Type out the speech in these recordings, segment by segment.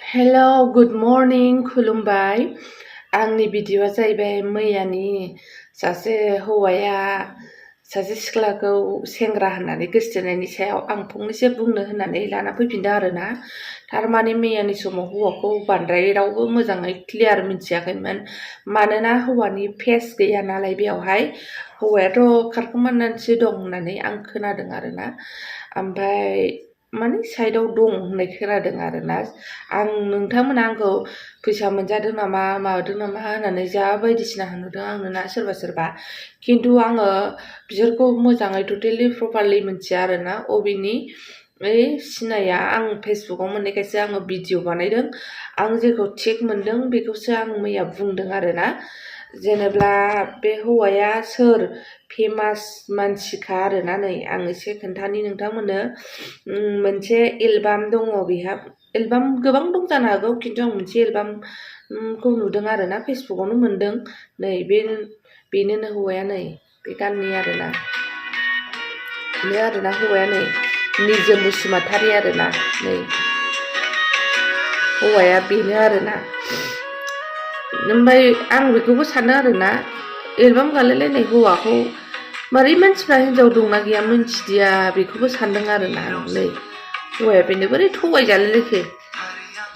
Hello, good morning, खुलुमबाय। आंनि भिडिअ'आ जाहैबाय मैयानि सासे हौवाया सासे सिख्लाखौ सेंग्रा होननानै गोसोथोनायनि सायाव आं फंनैसो बुंनो होननानै लाना फैफिनदों आरोना। थारमाने मैयानि समाव हौवाखौ बांद्राय रावबो मोजाङै क्लियार मिथियाखैमोन। मानोना हौवानि फेस गैया नालाय बेयावहाय हौवायाथ' खारखोमानानैसो दं होननानै आं खोनादों आरोना। ओमफ्राय माने साइडआव दं होननाय खोनादों आरोना। नोंथांमोना आंखौ फैसा मोनजादों नामा माबादों नामा होननानै जा बायदिसिना होनहरदों आंनो ना सोरबा खिन्थु आङो बिसोरखौ मोजाङै टटेलि प्रपारलि मिथिया आरोना अबेनि सिनाया। आं फेसबुकाव मोननायखायसो आङो भिडिअ बानायदों। आं जेखौ थिग मोनदों बेखौसो आं मैया बुंदों आरोना। जेनेब्ला बे हौवाया सोर फेमास मानसिखा आरोना। नै आं एसे खोन्थानि नोंथांमोननो। मोनसे एलबाम दङ बेहा, एलबाम गोबां दं जानो हागौ खिन्थु आं मोनसे एलबामखौ नुदों आरोना, फेसबुकावनो मोनदों। नै बेनो हौवाया, नै बे गाननि आरोना, बेनो आरोना हौवाया, नै निजोम बसुमतारी आरोना। नै हौवाया बेनो आरोना। ओमफ्राय आं बेखौबो सानो आरोना, एलबाम गालायलायनाय हौवाखौ मारै मानसिफ्रा हिनजाव दंना गैया मिन्थिदिया बेखौबो सानदों आरोना। नै हौवाया बेनो बोरै थगायजालायलायखो,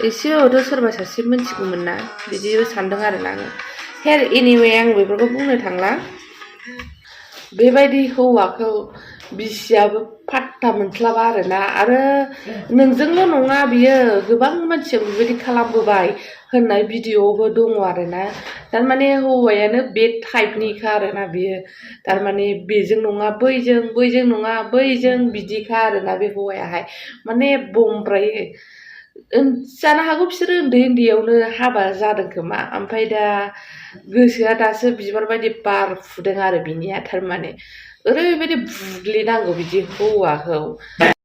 एसेबाबोथ' सोरबा सासे मिन्थिगौमोन ना, बिदिबो सानदों आरोना आङो। एनिवे आं बेफोरखौ बुंनो थांला। बेबायदि हौवाखौ बिसियाबो फात्ता मोनस्लाबा आरोना। आरो नोंजोंल' नङा, बियो गोबां मानसिया बेबायदि खालामबोबाय होननाय भिडिअ'बो दङ आरोना। थारमाने हौवायानो बे टाइपनिखा आरोना बियो। थारमाने बेजों नङा बैजों, बैजों नङा बैजों, बिदिखा आरोना बे हौवायाहाय। माने बमब्रायो। जानो हागौ बिसोरो उन्दैयावनो हाबा जादों खोमा, ओमफ्राय दा गोसोआ दासो बिबार बायदि बारफुदों आरो बिनिया। थारमाने ओरैबायदि बुग्लिनांगौ बिदि हौवाखौ।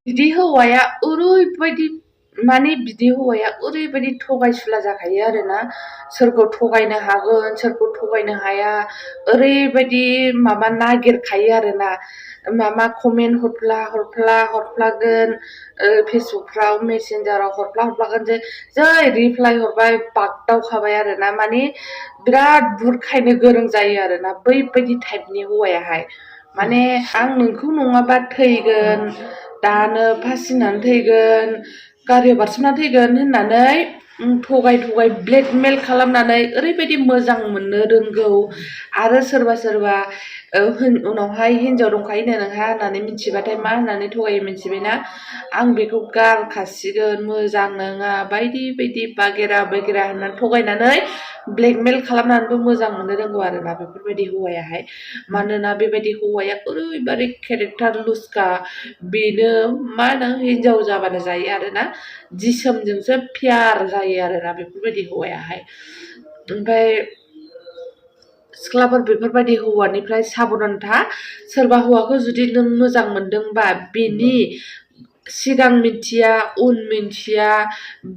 बिदि हौवाया ओरैबायदि, माने बिदि हौवाया ओरैबायदि थगायसुला जाखायो आरोना। सोरखौ थगायनो हागोन सोरखौ थगायनो हाया ओरैबायदि माबा नागिरखायो आरोना। माबा कमेन्ट हरफ्लागोन, फेसबुकफ्राव मेसेन्जाराव हरफ्लागोन, जै रिप्लाय हरबाय बागदावखाबाय आरोना। माने बिराद बुरखायनो गोरों जायो आरोना बैबायदि टाइपनि हौवायाहाय। माने आं नोंखौ नङाबा थैगोन, दानो फासिनानै थैगोन, गारियाव बारसोमनानै थैगोन होननानै थगाय ब्लेकमेल खालामनानै ओरैबायदि मोजां मोननो रोंगौ। आरो सोरबा उनावहाय हिनजाव दंखायोनो नोंहा होननानै मिथिबाथाय मा होननानै थगायो मिथिबायना? आं बेखौ गारखासिगोन, मोजां नङा, बायदि बागेरा होननानै थगायनानै ब्लेकमेल खालामनानैबो मोजां मोननो रोंगौ आरोना बेफोरबायदि हौवायाहाय। मानोना बेबायदि हौवाया ओरैबायदि केरेक्टार लुजखा। बेनो मा होनो, हिनजाव जाबानो जायो आरोना, जिसोमजोंसो प्यार जायो आरोना बेफोरबायदि हौवायाहाय। ओमफ्राय सिख्लाफोर बेफोरबायदि हौवानिफ्राय साबधान था। सोरबा हौवाखौ जुदि नों मोजां मोनदोंबा बेनि सिगां मिथिया, उन मिथिया,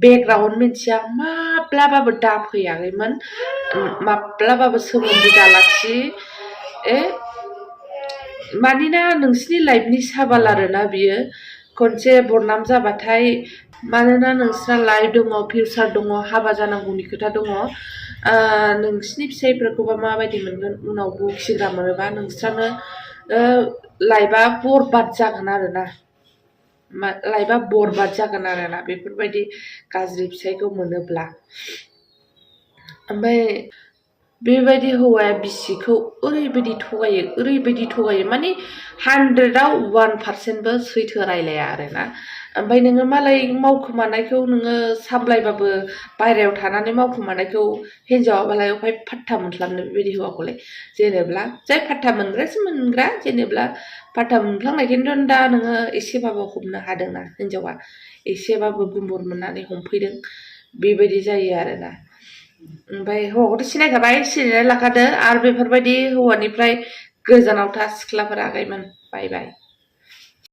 बेकग्राउन्ड मिथिया, माब्लाबाबो दाफैयाखैमोन, माब्लाबाबो सोमोन्दो दालाखि। मानोना नोंसिनि लाइफनि साबाल आरोना बियो। खनसे बदनाम जाबाथाय, मानोना नोंस्रा लाइफ दङ, फिउचार दङ, हाबा जानांगौनि खोथा दङ। नोंसिनि फिसाइफोरखौबा माबायदि मोनगोन उनाव बखिग्रा मोनोबा? नोंस्रानो लाइफआ बरबाद जागोन आरोना, लाइफआ बरबाद जागोन आरोना बेफोरबायदि गाज्रि फिसाइखौ मोनोब्ला। ओमफ्राय बेबायदि हौवाया बिसिखौ ओरैबायदि थगायो, माने 100आव 1%बो सैथो रायलाया आरोना। ओमफ्राय नोङो मालाय मावखोमानायखौ नोङो सामलायबाबो, बायह्रायाव थानानै मावखोमानायखौ हिनजावाबालाय अफाय फात्ता मोनस्लाबनो बेबायदि हौवाखौलाय। जेनेब्ला जाय फात्ता मोनग्रासो मोनग्रा, जेनेब्ला फात्ता मोनफ्लांनायखायनोथ' दा नोङो एसेबाबो हमनो हादोंना, हिनजावा एसेबाबो गुमुर मोननानै हमफैदों, बेबायदि जायो आरोना। ओमफ्राय हौवाखौथ' सिनायखाबाय, सिनायनानै लाखादो। आरो बेफोरबायदि हौवानिफ्राय गोजानाव था सिख्लाफोरा आगैमोन। बाय बाय।